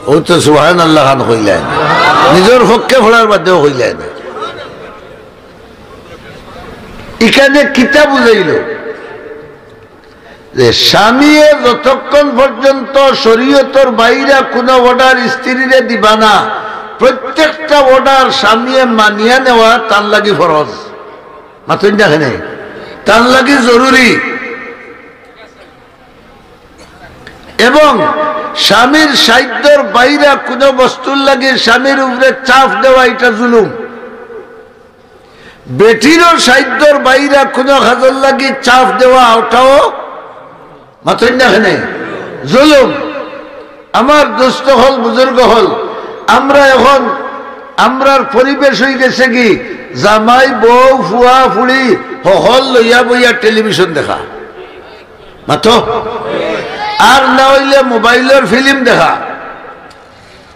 অউ তো সুবহানাল্লাহ খান কইলায় না, নিজর পক্ষে পড়ার বাদেও কইলায় না। ইখানে কিতা বুঝাইল? যে স্বামীয়ে যতক্ষণ পর্যন্ত শরীয়তর বাইরা কুনু order স্ত্রীরে দিবা না, প্রত্যেকটা order স্বামীয়ে মানিয়া নেওয়া তার লাগি ফরজ। মাতইন না কেনে? তার লাগি জরুরি। এবং স্বামীর সাধ্যর বাইরা কুনু বস্তুর লাগি স্বামীর উপরে চাপ দেওয়া, ইটা জুলুম। বেটিরও সাধ্যর বাইরা কুনু কাজর লাগি চাপ দেওয়া, ওটাও, মাতইন না কেনে, জুলুম। আমার দোস্ত অকল, বুজুর্গ অকল, আমরা এখন, আমরার পরিবেশ অইগেছে কি, জামাই, বউ, ফুয়া, ফুড়ি, হকল লইয়া বইয়া টেলিভিশন দেখা। মাতো? আর না অইলে মোবাইলর ফিল্ম দেখা।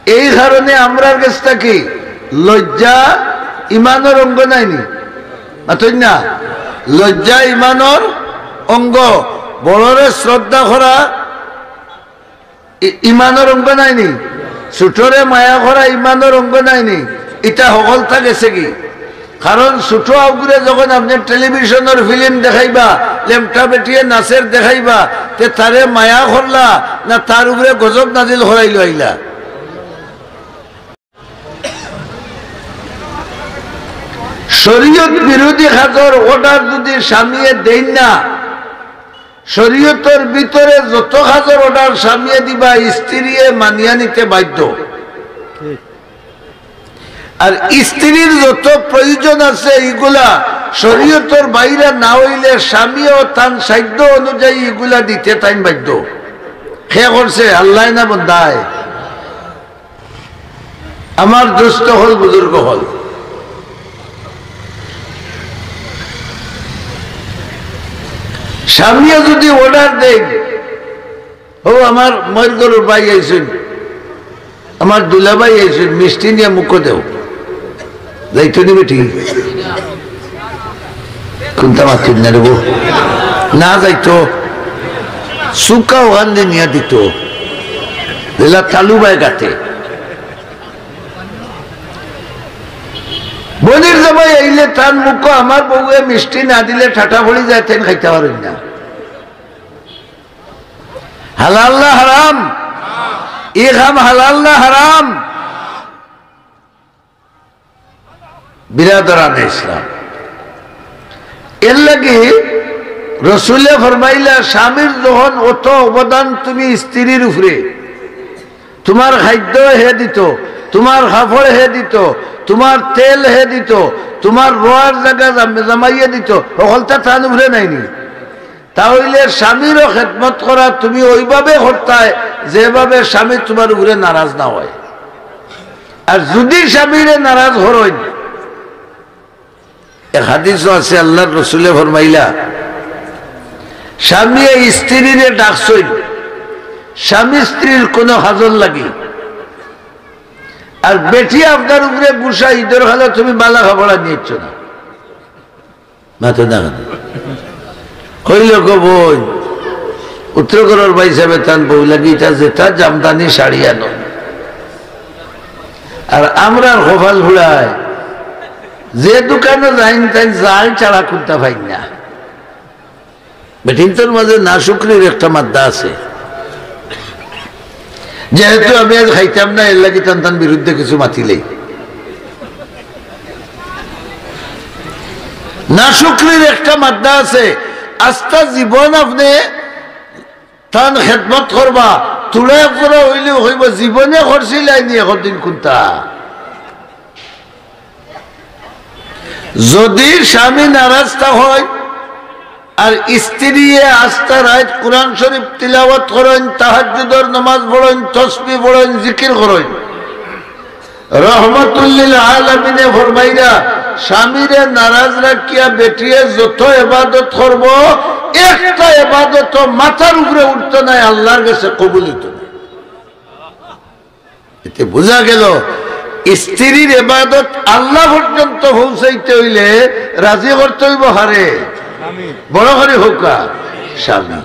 এই কারণে আমরার গেছ থাকি লজ্জা ইমানর অঙ্গ নায়নি? মাতইন না? লজ্জা ইমানর অঙ্গ। বড়রে শ্রদ্ধা করা ই-, ইমানর অঙ্গ নায়নি? ছোটরে মায়া করা ইমানর অঙ্গ নায়নি? ইটা হকলতা গেছে কি? কারণ ছোট আউগুরে যখন আপনে টেলিভিশনর ফিল্ম দেখাইবা, লেমটা বেটিয়ে নাচের দেখাইবা, তে তারে মায়া করলা না তার উপরে গজব নাজিল করাইল আইলা? শরীয়ত বিরোধী কাজর order যুদি স্বামীয়ে দেইন না, শরীয়তর ভিতরে যত কাজর order স্বামীয়ে দিবা, স্ত্রীয়ে মানিয়া নিতে বাধ্য। আর স্ত্রীর যত প্রয়োজন আছে, ইগুলা শরীয়তর বাইরে না অইলে স্বামীও তান সাধ্য অনুযায়ী ইগুলা দিতে তাইন বাধ্য। কে করছে? আল্লায় না বন্দায়? আমার দোস্ত অকল, বুজুর্গ অকল, স্বামীয়ে যুদি order দেইন, "ও আমার মইর ঘরর ভাই আইছইন, আমার দুলাভাই আইছইন, মিষ্টি নিয়া মুখো দেও।" যাইতো নি বেটি? কুনতা মাতইন না রে বউ? না যাইতো। চুকা অখানদি নিয়া দিতো। যেলা তালু বায় গাতে। বইনর জামাই আইলে তান মুখো আমার বউয়ে মিষ্টি না দিলে ঠাটা পড়ি যায়, তাইন খাইতা পারইন না। হালাল না হারাম? ই কাম হালাল না হারাম? বিরাদরানে ইসলাম, এরলাগি রসুলে ফরমাইলা, স্বামীর যখন অত অবদান তুমি স্ত্রীর উপরে, তুমার খাদ্য হে দিতো, তুমার কাপড় হে দিতো, তুমার তেল হে দিতো, তুমার রওয়ার জাগা জাম-, জামাইয়ে দিতো, হকলতা তান উপরে নায়নি? তা অইলে স্বামীরও খেদমত করা তুমি অউভাবে করতায়, যেভাবে স্বামী তুমার উপরে নারাজ না অয়। আর যুদি স্বামীরে নারাজ করইন, এক হাদিসও আছে, আল্লার রসুলে ফরমাইলা, স্বামীয়ে স্ত্রীরে ডাকছইন স্বামী স্ত্রীর কুনু কাজর লাগি, আর বেটি আপনার উপরে গুসা, ইদর খালা তুমি বালা কাপড় আনিয়া দিছো না। মাতো না কেনে? কইল গো বইন, উত্তর ঘরর ভাইসাবে তান বউ লাগি ইতা যেতা জামদানি শাড়ি আনো। আর আমরার কপাল ফুড়ায়, যে দোকানো যাইন তাইন জাল ছাড়া কুনতা পাইন না। বেটিন্তর মাঝে নাশুকরির একটা মাদ্দা আছে। যেহেতু আমি আইজ খাইতাম না, এরলাগি তান তান বিরুদ্ধে কিছু মাতিলেই। নাশুকরির একটা মাদ্দা আছে, আস্তা জীবন আপনে তান খেদমত করবা, তুড়া একজোড়া অইলেও কইবো, "জীবনে করছিলায়নি একদিন কুনতা?" যুদি স্বামী নারাজ থাকইন, আর স্ত্রীয়ে আস্তা রাইত কোরআন শরীফ তিলাওয়াত করইন, তাহাজ্জুদর নামাজ পড়ইন, তসবিহ পড়ইন, জিকির করইন। রহমাতুল্লিল আলামিনে ফরমাইরা, স্বামীরে নারাজ রাখিয়া বেটিয়ে যত ইবাদত করবো, একটা ইবাদতও মাথার উপরে উঠতো নায়, আল্লাহর গেছে কবুল অইতো নায়। এতে বুঝা গেল, স্ত্রীর ইবাদত আল্লাহ পর্যন্ত পৌঁছাইতে অইলে রাজি করতে অইবো কারে? বড় করি কউক্কা, স্বামী।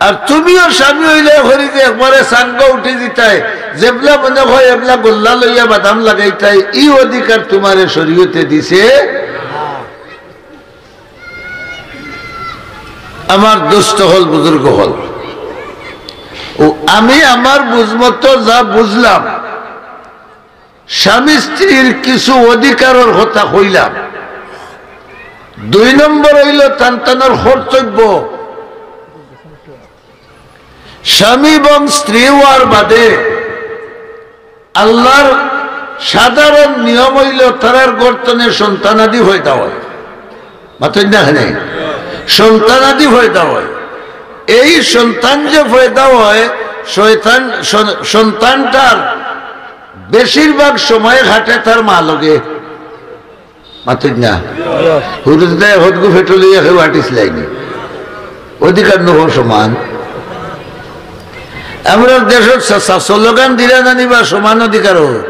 আর তুমিও স্বামী অইলে করি যে একবারে চাঙ্গা উঠি দিতায়, যেবলা মনে অয় এবলা গল্লা লইয়া বাদাম লাগাইতায়, ই অধিকার তুমারে শরীয়তে দিছে। আমার দোস্ত অকল, বুজুর্গ অকল, অউ আমি আমার বুঝমতো যা বুঝলাম, স্বামী স্ত্রীর কিছু অধিকারর কথা কইলাম। দুই নম্বর অইলো তান তানর কর্তব্য। স্বামী এবং স্ত্রী অওয়ার বাদে আল্লাহর সাধারণ নিয়ম অইলো তারার গর্ত থনে সন্তানাদি পয়দা অয়। মাতইন না কেনে? সন্তানাদি পয়দা অয়। এই সন্তান যে পয়দা অয়, শয়তান, সন-, সন্তানটার বেশিরভাগ সময় কাটে তার মা লগে। মাতইন না। হুরুতায় হদগু পেটো লইয়া কেউ আটিছলায়নি। অধিকার নু সমান। আমরার দেশো সা-, সা-, স্লোগান দিরা জানিবা সমান অধিকার অয়।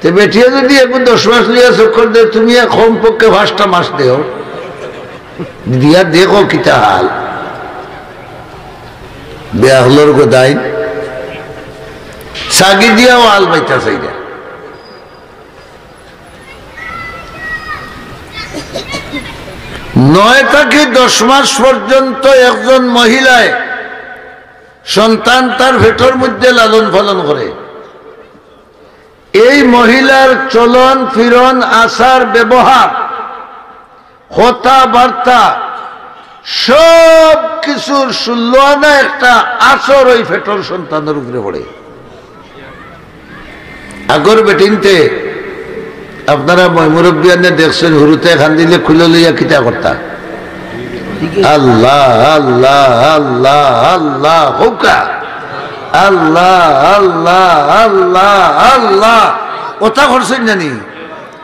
তে বেটিয়ে যদি একগু দশ মাস লইয়া চক্কর দেয়, তুমি এক কমপক্ষে পাঁচটা মাস দেও। দিয়া দেখো কিতা হাল। বেয়াক্কলর গদাইন। ছাগি দিয়াও হাল পাইতা চাইরা। নয় থাকি দশ মাস পর্যন্ত একজন মহিলায় সন্তান তার পেটর মধ্যে লালন পালন করে। এই মহিলার চলন ফিরন, আচার ব্যবহার, কথাবার্তা, সব কিছুর ষোলো আনা একটা আচর ওই পেটর সন্তানর উপরে পড়ে। আগর বেটিন্তে আপনারা ময়-মুরব্বিয়ানে দেখছইন, হুরুতায় কান্দিলে কুলো লইয়া কিতা করতা? আল্লাহ, আল্লাহ, আল্লাহ, আল্লাহ, কউক্কা। আল্লাহ, আল্লাহ, আল্লাহ, আল্লাহ। অতা করছইন না নি?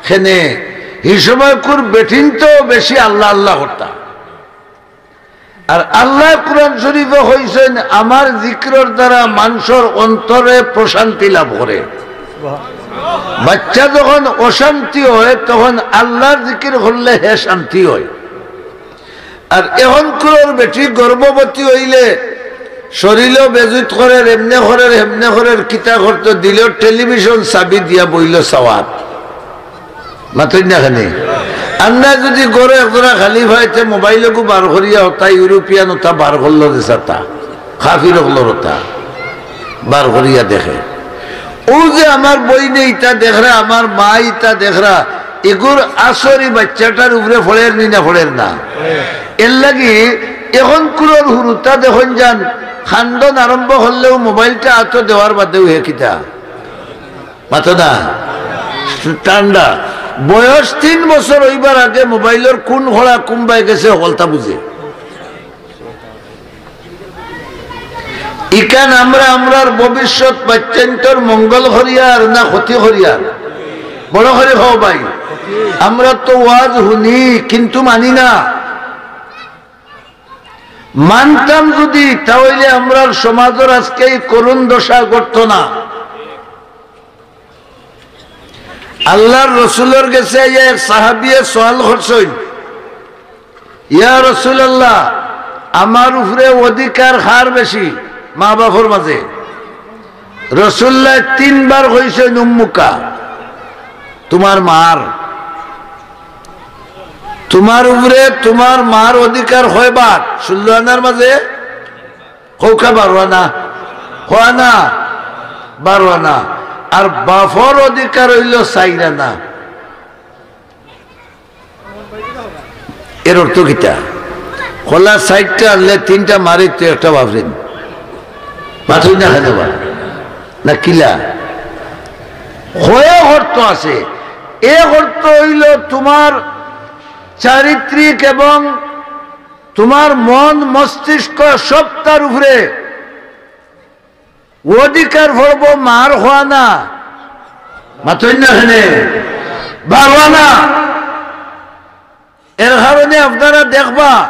কেনে, হি সময়কুর বেটিন্তে বেশি আল্লাহ, আল্লাহ করতা। আর আল্লায় কুরআন শরীফো কইছইন, "আমার জিকিরর দ্বারা মানষর অন্তরে প্রশান্তি লাভ করে।" বাইচ্চা যখন অশান্তি অয়, তখন আল্লাহর জিকির করলে হে শান্তি অয়। আর এখনকুরর বেটি গর্ভবতী অইলে শরীলো বেজুত করের, এমনে করের, হেমনে করের, কিতা করতো, দিলো টেলিভিশন চাবি দিয়া বইলো চাওয়াত। মাতইন না কেনে? আর না যদি ঘরো একজরা খালি পায়, তে মোবাইলগু বার করিয়া অতা ইউরোপিয়ান অতা বার করলো যে সাতা, কাফির অকলর অতা বার করিয়া দেখে। অউ যে আমার বইনে ইতা দেখরা, আমার মায় ইতা দেখরা, ইগুর আছর ই বাইচ্চাটার উপরে পড়ের নি না পড়ের না? এরলাগি এখনকুরর হুরুতা দেখইন যান, কান্দন আরম্ভ করলেউ মোবাইলটা আতো দেওয়ার বাদেউ হে কিতা মাতো না, ঠান্ডা। বয়স তিন বছর অইবার আগে মোবাইলর কুন খড়া কুনবায় গেছে, হকলতা বুঝে। ইখান আমরা আমরার ভবিষ্যৎ বাইচ্চাইন্তর মঙ্গল করিয়ার না ক্ষতি করিয়ার? বড় করি কও ভাই। আমরা তো ওয়াজ হুনি, কিন্তু মানি না। মানতাম যদি, তা অইলে আমরার সমাজর আজকে এই করুণ দশা ঘটতো না। আল্লাহর রসুলর গেছে আইয়া এক সাহাবিয়ে সওয়াল করছইন, "ইয়া রাসূলুল্লাহ, আমার উপরে অধিকার কার বেশি মা বাপর মাঝে?" রসুলুল্লায় তিনবার কইছইন, "উম্মুকা, তুমার মার।" তুমার উপরে তুমার মার অধিকার কয়বার? ষোলো আনার মাঝে কউক্কা বারো আনা। কয় আনা? বারো আনা। আর বাপর অধিকার অইলো চাইর আনা। এর অর্থ কিতা? কলা চাইরটা আনলে তিনটা মারে তো একটা বাপরে। মাতইন না কেনে বা? না কিলা? কয়েক অর্থ আছে। এক অর্থ অইলো তুমার চারিত্রিক এবং তুমার মন মস্তিষ্ক সবটার উপরে অধিকার পড়বো মার খাওয়া না, মাতইন না কেনে, বারোয়া না। এর কারণে আপনারা দেখবা,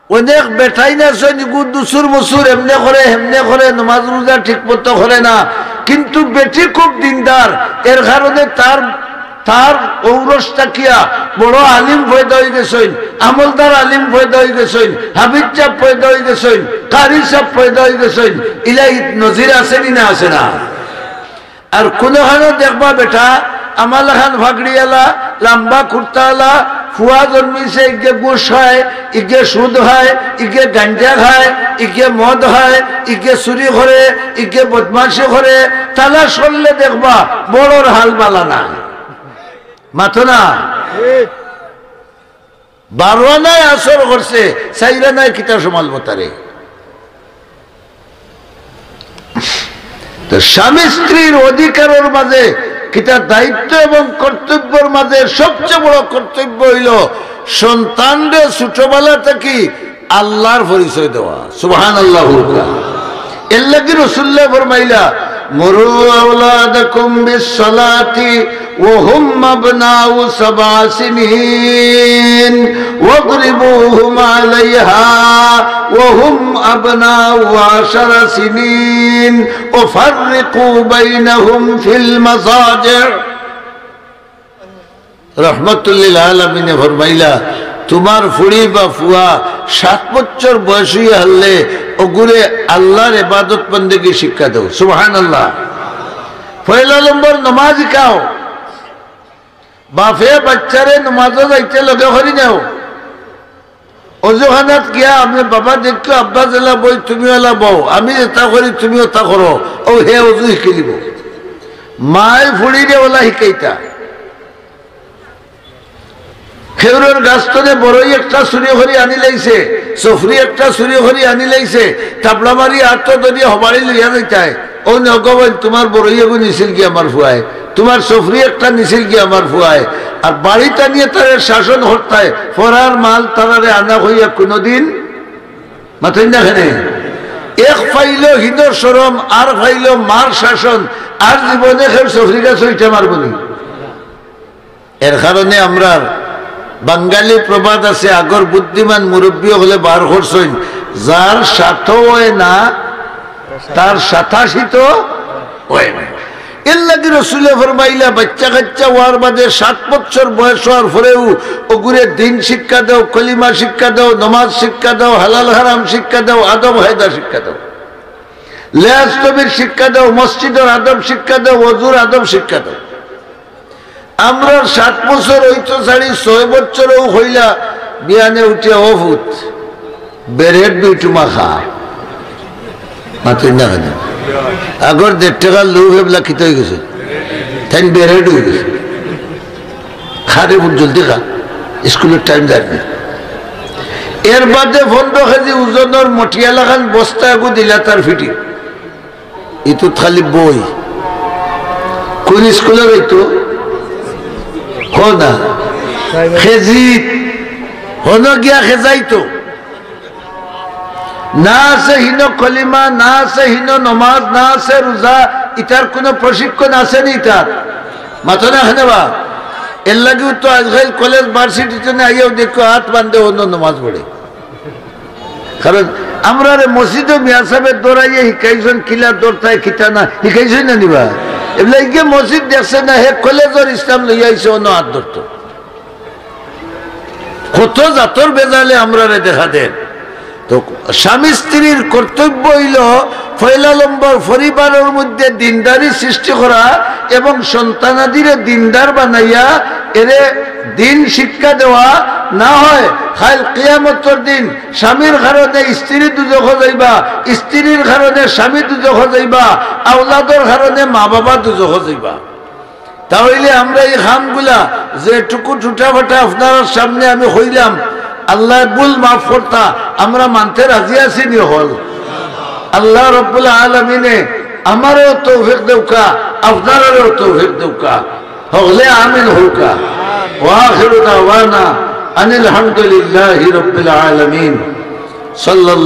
অনেক বেটাইন আছইন, ইগু দুসুর মুসুর, এমনে করে, হেমনে করে, নমাজ রোজা ঠিক মতো করে না, কিন্তু বেটি খুব দিনদার। এর কারণে তার, তার ঔরস থাকিয়া বড় আলিম পয়দা অইগেছইন, আমলদার আলিম পয়দা অইগেছইন, হাফিজ সাব পয়দা অইগেছইন, কারি সাব পয়দা অইগেছইন। ইলা নজির আছে নি না, আছে না? আর কুনুখানো দেখবা বেটা, আমার লাখান ফাগড়িআলা, লাম্বা কুর্তাআলা, ফুয়া জন্মিছে, ইগে ঘুষ খায়, ইগে সুদ খায়, ইগে গাঞ্জা খায়, ইগে মদ খায়, ইগে চুরি করে, ইগে বদমাশি করে, তালা সরলে দেখবা বড়র হাল বালা না। মাতো না? বারো আনায় আসর করছে, চাইর আনায় কিতা সমালবো তারে? তো স্বামী স্ত্রীর অধিকারর মাঝে কিতা দায়িত্ব এবং কর্তব্যর মাঝে সবচেয়ে বড় কর্তব্য অইলো সন্তানরে ছোটবেলা থাকি আল্লাহর পরিচয় দেওয়া। সুবহানাল্লাহ। এর লাগি রাসূলুল্লাহ ফরমাইলা, "মুরু আওলাদাকুম বিস সালাতি ওয়া হুম আবনাউ সাবআ সিনিন, ওয়াদরিবুহুম আলাইহা ওয়া হুম আবনাউ আশারা সিনিন, ওয়া ফাররিকু বাইনাহুম ফিল মাজাজি।" রহমতুল্লিল আলামিনে ফরমাইলা, তুমার ফুড়ি বা ফুয়া সাত বছর বয়স অইয়া হারলে অগুরে আল্লাহর ইবাদত বন্দেগী শিক্ষা দেও। সুবহানাল্লাহ। পয়লা নম্বর নমাজ শিখাও। বাপে বাচ্চারে নমাজো যাইতে লগে করি নেও। অজুখানাত গিয়া আপনে বাবা দেখতো, আব্বা যেলা বই, তুমিও অলা বও, আমি যেটা করি, তুমিও তা করো। অউ হে অজু শিকিলিবো। মায় ফুড়িরে অলা শিকাইতা। খেউরর গাছ তনে বড়ই একটা চুরি করি আনিলাইছে, সফরি একটা চুরি করি আনিলাইছে, থাবড়া মারি আতো ধরি হবাড়ি লইয়া যাইতায়। অউ নেও গো বইন, তুমার বড়ই এগু নিছিল গি আমার ফুয়ায়, তুমার সফরি একটা নিছিল গি আমার ফুয়ায়। আর বাড়িত আনিয়া তারে শাসন করতায়, ফরার মাল তারারে আনা কইয়া কুনুদিন মাতইন না কেনে। এক পাইলো হিনো শরম, আর পাইলো মার শাসন, আর জীবনে কেউ সফরি গাছো ইটা মারবো নি। এর কারণে আমরার বাঙালি প্রবাদ আছে, আগর বুদ্ধিমান মুরব্বি অকলে বার করছইন, "যার সাথও হয় না, তার সাতাশি তো হয় না।" এর লাগি রসুলে ফরমাইলা, বাচ্চা কাচ্চা অওয়ার বাদে সাত বছর বয়স অওয়ার পরেউ অগুরে দিন শিক্ষা দেও, কলিমা শিক্ষা দেও, নমাজ শিক্ষা দেও, হালাল হারাম শিক্ষা দেও, আদব কায়দা শিক্ষা দেও, লেহাজ তমিজ শিক্ষা দেও, মসজিদর আদব শিক্ষা দেও, অজুর আদব শিক্ষা দেও। আমরার সাত বছর অইতো ছাড়ি ছয় বছরেউ কইলা, বিয়ানে উঠিয়া, "ও ফুত, বেরেড দুইটুমা খা।" মাতইন না কেনে। আগর দেড় টেকার লুফ এবলা কিতা অইগেছে? তাইন বেরেড অইগেছে। "খা রে ফুত, জলদি খা, স্কুলর টাইম যার।" এর বাদে পনরো কেজি ওজনর মটিয়া লাখান বস্তা এগু দিলা তার ফিটি। ইতো খালি বই। কুন স্কুলো যাইতো? কও না। খেজিত। হনো গিয়া খেজাইতো। না আছে হিনো কলিমা, না আছে হিনো নমাজ, না আছে রোজা, ইতার কুনু প্রশিক্ষণ আছে নি ইতার? মাতো না কেনে বা? এর লাগিউ তো আজকাল কলেজ ভার্সিটি তনে আইয়াউ দেখো আত বান্ধে অনো নমাজ পড়ে। কারণ আমরারে মসজিদো মিয়া সাবে দৌড়াইয়া হিকাইছইন, কিলা দৌড়তায় কিতা না, হিকাইছইন না নি বা? এবলা ইগে মসজিদ দেখছে না, হে কলেজর ইসলাম লইয়া আইছে, অনো আত ধরতো। কত জাতর বেজালে আমরারে দেখা দেন। তো স্বামী স্ত্রীর কর্তব্য অইলো পয়লা নম্বর পরিবারর মধ্যে দিনদারি সৃষ্টি করা এবং সন্তানাদিরে দিনদার বানাইয়া এরে দিন শিক্ষা দেওয়া, না হয় কাইল কিয়ামতর দিন স্বামীর কারণে স্ত্রী দুজখো যাইবা, স্ত্রীর কারণে স্বামী দুজখো যাইবা, আওলাদর কারণে মা বাবা দুজখো যাইবা। তা অইলে আমরা ই কামগুলা যেটুকু টুটাফাটা আপনারার সামনে আমি কইলাম, আল্লায় ভুল মাফ করতা, আমরা মানতে রাজি আছি নি হকল? আল্লাহ রব্বুল আলামিনে আমারেও তৌফিক দেউক্কা, আপনারারেও তৌফিক দেউক্কা। হকলে আমিন কউক্কা। ওয়া আখিরু দাওয়ানা আনিল হামদুলিল্লাহি রাব্বিল আলামিন। সাল্লাল্লাহু